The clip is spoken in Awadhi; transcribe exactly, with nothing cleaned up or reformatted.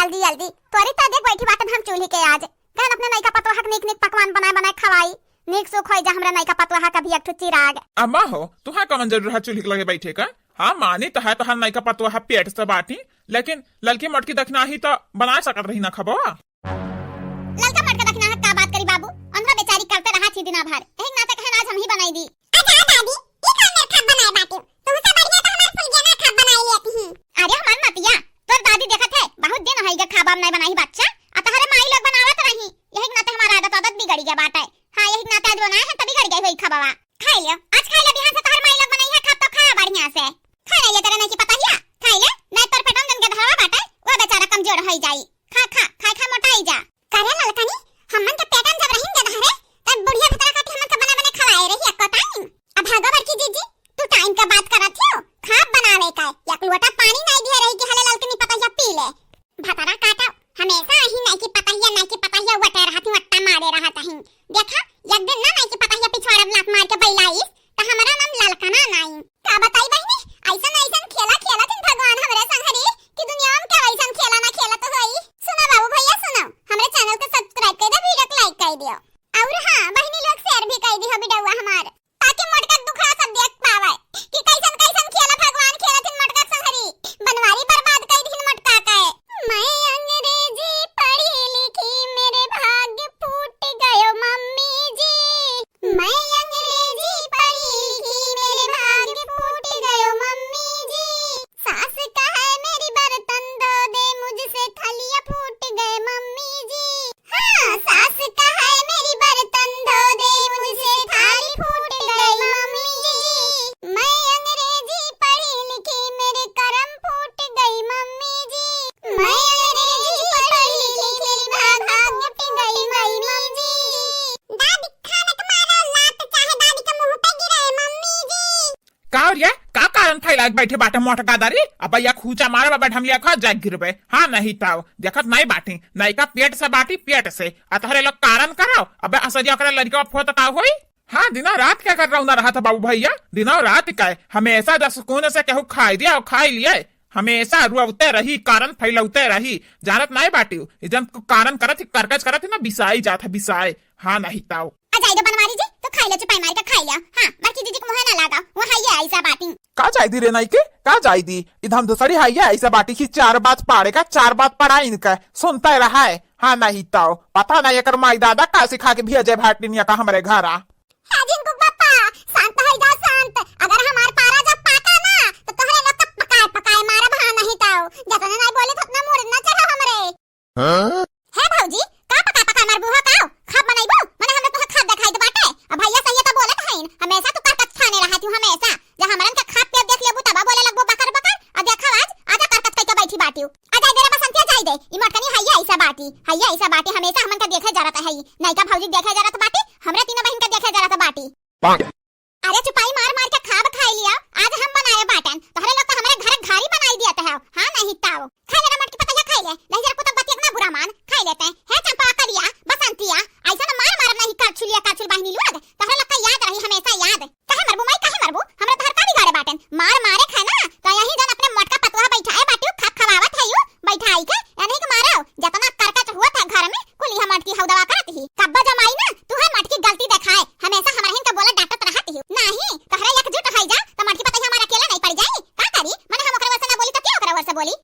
जल्दी जल्दी तोरी त देख बैठी बाटन हम चूल्ही के आज। कहन अपने नइका पतोहा के नीक नीक पकवान बनाए बनाए खवाई। नीक सुख होई जा हमरा नइका पतोहा का भी एक ठो चिराग। अम्मा हो, तुहा कवन जरूर है चूल्ही के लगे बैठे का? हाँ, मानी त है तोहार नइका पतोहा पेट से बाटी, लेकिन ललकी मोटकी दखिनाही त बना सकत रही ना खबवा। ललका मोटका दखिनाहा का बात करी बाबू, उनका बेचारी करते रहा थी दिना भर, यही नाते कहन आज हम ही बनाई दी। अच्छा दादी, ई का मेर खाब बनाए बाटे? तुमसे बढ़िया तो हमार फुलगेना खाब बनाए लेती ही। अरे हमार मतिया, तोर दादी देखत है, बहुत दिन होई गे खाब हम नहीं बनाई बच्चा, आ तहरे माई लोग बनावत रही, यही नाते हमार आदत आदत बिगड़ी गया बाटे। हाँ, यही नाते आज बनाए हैं, तभी बिगड़ गई होई खाबवा। खाई लियो, आज खाई ले, बिहान से तहर माई लोग बनाई है खाब तो खा बढ़िया से। खा ले, ये तेरे नहीं की पता हिया, खाई ले, नहीं तोर पेटन जन के धरवा बाटे, वो बेचारा कमजोर होई जाई। खा, खा, खाए, खाए मोटाई जा। करे ललकनी, हमन के पेटन जब रहिन के धरे, तब बुढ़िया भतरा काटी हमन के बना बना खवाए रही एको टाइम। अब भागो बड़की जीजी, तू टाइम का बात करत हो, खाब बनावे का, एक लोटा पानी नहीं दिए रही कि हले ललकनी पतोहिया पी ले। भतरा काटा, हमेशा अही नहीं की पतोहिया, नहीं की पतोहिया वटे रहत ही, वट्टा मारे रहत ही। देखा, एक दिन ना नहीं की पतोहिया पिछवाड़ा में लात मार के बैलाइस, त हमारा नाम ललकना नाई। का बताई बहिनी, ऐसन ऐसन खेला खेलत हिन भगवान हमरे संघरी कि दुनिया में केहू ऐसन खेला ना खेलत होई। सुनो बाबू भैया सुनो, हमरे channel के subscribe कर दे, video के like कर दियो। और हाँ बहिनी लोग share भी कर दियो video हमार, ताकि मोटका दुखड़ा सब देख पावे कि कैसन कैसन खेला भगवान खेलत हिन मोटका संघरी। बनवारी बर्बाद कर दिहिन मोटका के। मैं अंग्रेजी पढ़ी लिखी, मेरे भाग्य फूट गयो मम्मी जी। मैं अंग्रेजी पढ़ी लिखी, मेरे भाग्य फूट गयो मम्मी जी। सास का है मेरी बर्तन धो दे, मुझसे थलिया फूट गए मम्मी जी। हाँ, सास का है मेरी बर्तन धो दे, मुझसे थाली फूट गई मम्मी जी। मैं अंग्रेजी पढ़ी लिखी, मेरे करम फूट गई मम्मी जी। मैं अंग्रेजी पढ़ी लिखी, मेरी भाग फूट गई मम्मी जी। दादी खाने तुम्हारा लात चाहे दादी के मुंह पे गिरे मम्मी जी। का रे, का कारण फैला के बैठे बाटे मोटका दारी? अब या खूचा मारे बा, बैठ हम लिया खा जाए गिरबे। हाँ, नहीं ताव, देखत नहीं बाटी, नइका पेट से बाटी, पेट से। आ तोहरे लोग कारण करो, अबे असरिया ओकरे लड़का फोत का होई? हाँ, दिना रात का कर रौना रहत बाबू भैया, दिना रात का हमेशा जब सुकून से केहू खाई दिया और खाई लिए, हमेशा रुआवते रही, कारण फैलौते रही, जानत नहीं बाटी। ई जन कारण करत ही, करकच करत ही ना, बिसाई जात है, बिसाए। हाँ, नहीं ताव। आ जाए दो बनवारी जी, तो खाई ले, चुपाई मार के खाई ले। हाँ, बड़की दीदी के मुँह ना लागा, वो है ये ऐसा बाटी। का जाई दी रे नाई के, का जाई दी? इधम दूसरी है ये ऐसा बाटी की चार बात पाड़े का, चार बात पढ़ा इनका, सुनता रहा है। हाँ, नहीं ताव, पता नहीं एकर माई दादा का सिखा के भेजे भाटिनिया का हमरे घरा। हे जिनको पापा, शांत हो जा, शांत। अगर हमार पारा जब पाका ना, तो तोहरे लोग का पकाए, पकाए मारब, हाँ, नहीं ताव। जतने नहीं बोले, उतना मूड़ ना चढ़ा हमरे। हाँ? हे भौजी, का पका पका मारबू हो का? खाब बनैबू? मने हम लोग तोहे खाब देखाई दे बाटे। अब भैया सही तो बोलत हईन, हमेशा तू करकच ठाने रहत हूँ, हमेशा। जब हमरन के खाब पियब देख लेबू तब बोले लगबू बकर बकर। अब देखा आज, आजा करकच कइके बैठी बाटियो। आ जाए दे रे बसंतिया, जाए दे। ई मोटकनी हइये ऐसा बाटी, हइये ऐसा बाटी, हमेशा हमन के देखे जरत है। नइका भौजी देखे जरत बाटी, हमरे तीनों बहिन के देखे जरत बाटी। अरे चुपाई मार मार के खाब खाई लिया, आज हम बनाए बाटन, तोहरे लोग तो हमरे घर घारी बनाई दिया तो है। हाँ नहीं ताव, खाई ले रे मोटकी पतैया, खाई ले, नहीं जरा कुतक बतिया ना बुरा मान, खाई लेते हैं। हे चंपा करिया, बसंतिया, ऐसा ना मार मार नहीं करछुलिया करछुल बहिनी लोग, तोहरे लोग का याद रही हमेशा याद। काहे मरबू माई, काहे मरबू? हमरा तोहर का बिगाड़े बाटन? मार मारे खाए ना, तो यही जन अपने मोटका पतोहा बैठाए बाटियो, खा खवावत है यू, बैठाई के, यानी कि मारो, जतना करकच हुआ था घर में, कुल यह मटकी हौदवा करत ही। कब्बा जमाई ना, तू है मटकी गलती देखाए, हमेशा हमरा हिन के बोला डांटत रहत ही। नहीं, तोहरे एकजुट होई जा, तो मटकी पतोहा हमारा अकेला नहीं पड़ जाई। का करी? मने हम ओकरे ओर से ना बोली तो के ओकरे ओर से बोली?